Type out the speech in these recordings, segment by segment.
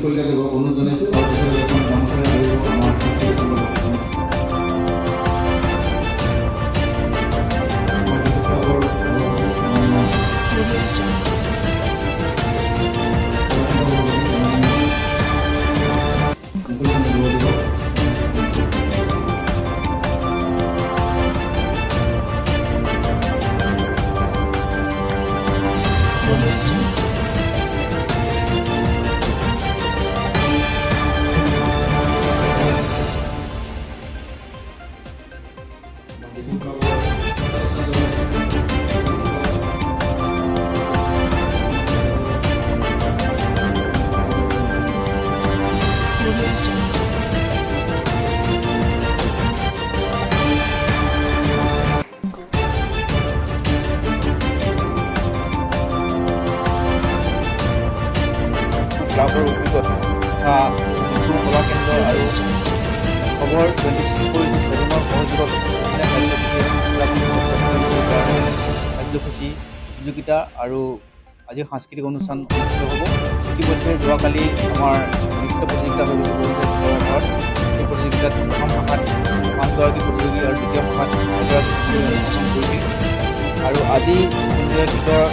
কলিতাদেৱক অনুৰোধ জনাইছোঁ আৰু তেখেতক এখন গামোচাৰে আদৰিব আমাৰ সাংস্কৃতিক আমাৰ ডিফু ক্লাবৰ সভাপতি মাননীয় Audio Jungle. সভাপতি মাননীয় মুকুল কান্ত বৰুৱাদেৱক। Audio Jungle. আমাৰ ডিফু ক্লাবৰ Audio Jungle. ক্লাবৰ উদ্যোগত তথা ডিফু কলা কেন্দ্ৰ আৰু খবৰ 24x7ৰ সহযোগত অসমীয়া কাৰ্যসূচীৰে কাৰ্যসূচী, প্ৰতিযোগিতা আৰু আজিৰ সাংস্কৃতিক অনুষ্ঠান অনুষ্ঠিত হ'ব। ইতিমধ্যে যোৱাকালি আমাৰ নৃত্য প্ৰতিযোগিতা হৈ গৈছে ঘৰত। সেই প্ৰতিযোগিতাত প্ৰথম শাখাত পাঁচগৰাকী প্ৰতিযোগী আৰু দ্বিতীয় শাখাত এগৰাকী প্ৰতিযোগী অংশগ্ৰহণ কৰিছিল। আৰু আজি যোনদৰে গীতৰ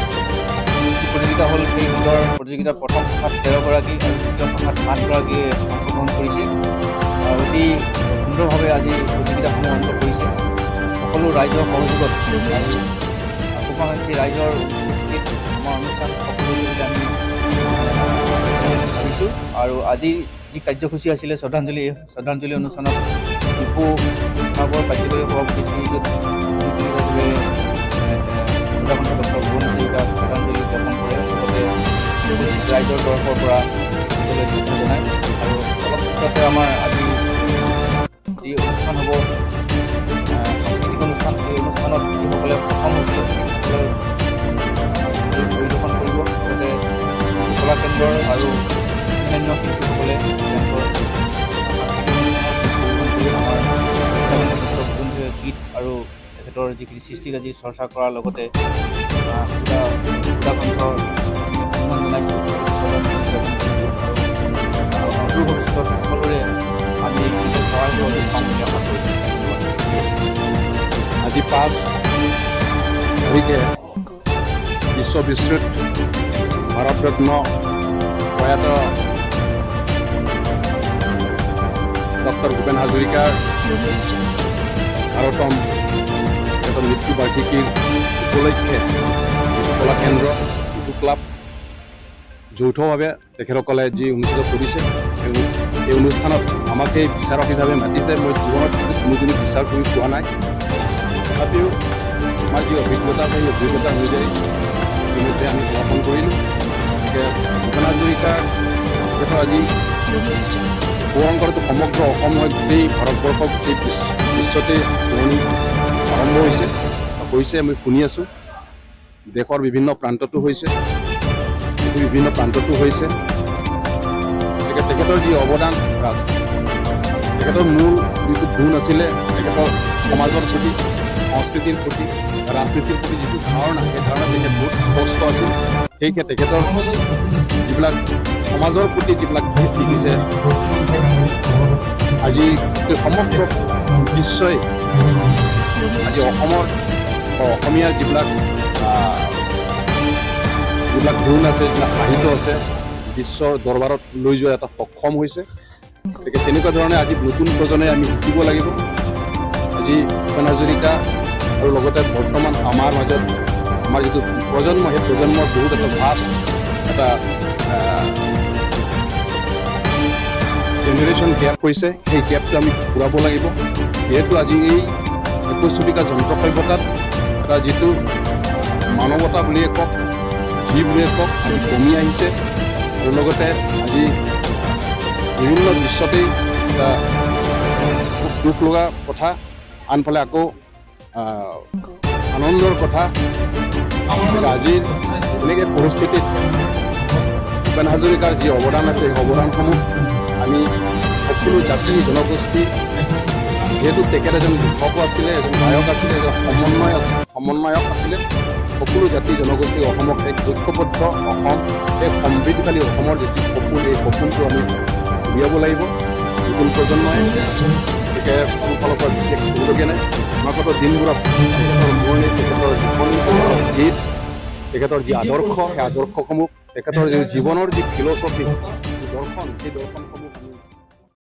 যি প্ৰতিযোগিতা হ'ল, সেই গীতৰ প্ৰতিযোগিতাত প্ৰথম শাখাত 13গৰাকী আৰু দ্বিতীয় শাখাত আঠগৰাকীয়ে অংশগ্ৰহণ কৰিছে আৰু অতি সুন্দৰভাৱে আজি প্ৰতিযোগিতাসমূহ অন্ত পৰিছে। সকলো ৰাইজৰ সহযোগত আৰু শুভাকাংক্ষী ৰাইজৰ উপস্থিতিত আমাৰ অনুষ্ঠান সফল হৈছে বুলি আমি ভাবিছোঁ। আৰু আজি যি কাৰ্যসূচী আছিলে শ্ৰদ্ধাঞ্জলি, শ্ৰদ্ধাঞ্জলি অনুষ্ঠানত ডিফু ক্লাবৰ কাৰ্যকৰী সভাপতি শ্ৰীযুত কলিতাদেৱে সুধাকণ্ঠ ডক্টৰ ভুৱন হাজৰিকাক শ্ৰদ্ধাঞ্জলি জ্ঞাপন কৰে, লগতে উপস্থিত ৰাইজৰ তৰফৰ পৰা তেখেতলৈ শ্ৰদ্ধা জনায়। আৰু অলপ পিছতে আমাৰ আজি যি অনুষ্ঠান হ'ব, সাংস্কৃতিক অনুষ্ঠান, এই অনুষ্ঠানত যিসকলে প্ৰথম হৈছিলে সেইসকলৰ পৰিদৰ্শন কৰিব, লগতে কলা কেন্দ্ৰৰ আৰু অন্যান্য শিল্পীসকলে তেওঁলোকৰ সাংস্কৃতিক অনুষ্ঠানত পৰিৱেশন কৰি আমাৰ ডক্টৰ ভূপেন গীত আৰু তেখেতৰ যিখিনি সৃষ্টিৰাজি চৰ্চা কৰাৰ লগতে সুধাকণ্ঠৰ আমি সন্মান জনাইছোঁ, শ্ৰদ্ধাঞ্জলি জ্ঞাপন কৰিছোঁ আৰু অদূৰ ভৱিষ্যতত সকলোৰে আমি এনেকৈ সহায় সহযোগ পাম বুলি আশা কৰিছোঁ। ধন্যবাদ। আজি 5 তাৰিখে বিশ্ববিশ্ৰুত ভাৰতৰত্ন প্ৰয়াত ডক্টৰ ভূপেন হাজৰিকাৰ 11তম তেখেতৰ মৃত্যু বাৰ্ষিকীৰ উপলক্ষে ডিফু কলা কেন্দ্ৰ, ডিফু ক্লাব যৌথভাৱে তেখেতসকলে যি অনুষ্ঠিত কৰিছে, এই অনুষ্ঠানত আমাক এই বিচাৰক হিচাপে মাতিছে। মই জীৱনত কিন্তু কোনোদিনো বিচাৰ কৰি পোৱা নাই। তথাপিও আমাৰ যি অভিজ্ঞতা আছে, সেই অভিজ্ঞতা অনুযায়ী ইতিমধ্যে আমি সমাপন কৰিলোঁ। গতিকে ভূপেন হাজৰিকাৰ তেখেতৰ আজি সোঁৱৰণ কৰাটো সমগ্ৰ অসম নহয়, গোটেই ভাৰতবৰ্ষ, গোটেই বিশ্বতে সোঁৱৰণি আৰম্ভ হৈছে হৈছে, আমি শুনি আছোঁ। দেশৰ বিভিন্ন প্ৰান্ততো হৈছে, পৃথিৱীৰ বিভিন্ন প্ৰান্ততো হৈছে। গতিকে তেখেতৰ যি অৱদান ৰাজ, তেখেতৰ মূল যিটো গুণ আছিলে, তেখেতৰ সমাজৰ প্ৰতি, সংস্কৃতিৰ প্ৰতি, ৰাজনীতিৰ প্ৰতি যিটো ধাৰণা, সেই ধাৰণা তেখেত বহুত স্পষ্ট আছিল। সেয়েহে তেখেতৰ যিবিলাক সমাজৰ প্ৰতি যিবিলাক গীত লিখিছে, আজি গোটেই সমগ্ৰ বিশ্বই আজি অসমৰ বা অসমীয়াৰ যিবিলাক গুণ আছে, যিবিলাক সাহিত্য আছে, বিশ্বৰ দৰবাৰত লৈ যোৱা এটা সক্ষম হৈছে। গতিকে তেনেকুৱা ধৰণে আজি নতুন প্ৰজন্মই আমি শিকিব লাগিব। আজি ভূপেন হাজৰিকা আৰু লগতে বৰ্তমান আমাৰ মাজত আমাৰ যিটো প্ৰজন্ম, সেই প্ৰজন্মৰ বহুত এটা ভাষ্ট এটা জেনেৰেশ্যন গেপ হৈছে। সেই গেপটো আমি পূৰাব লাগিব। যিহেতু আজি এই 21 শতিকা যন্ত্ৰ সভ্যতাত এটা যিটো মানৱতা বুলিয়ে কওক, যি বুলিয়ে কওক, আজি কমি আহিছে। আৰু লগতে আজি বিভিন্ন দৃশ্যতেই এটা খুব দুখ লগা কথা, আনফালে আকৌ আনন্দৰ কথা। গতিকে আজিৰ এনেকৈ পৰিস্থিতিত ভূপেন হাজৰিকাৰ যি অৱদান আছে, সেই অৱদানসমূহ আমি সকলো জাতি জনগোষ্ঠী, যিহেতু তেখেত এজন লিখকো আছিলে, এজন গায়ক আছিলে, এজন সমন্বয়ক আছিলে। সকলো জাতি জনগোষ্ঠী অসমক এক ঐক্যবদ্ধ অসম, এক সমৃদ্ধিশালী অসমৰ যিটো সপোন, এই সপোনটো আমি উলিয়াব লাগিব নতুন প্ৰজন্মই। গতিকে কোনো ফালৰ পৰা বিশেষ ক'বলগীয়া নাই। অনাগত দিনবোৰত তেখেতৰ মৰণি, তেখেতৰ জীৱন, তেখেতৰ গীত, তেখেতৰ যি আদৰ্শ, সেই আদৰ্শসমূহ, তেখেতৰ যি জীৱনৰ যি ফিলচফি, যি দৰ্শন, সেই দৰ্শনসমূহ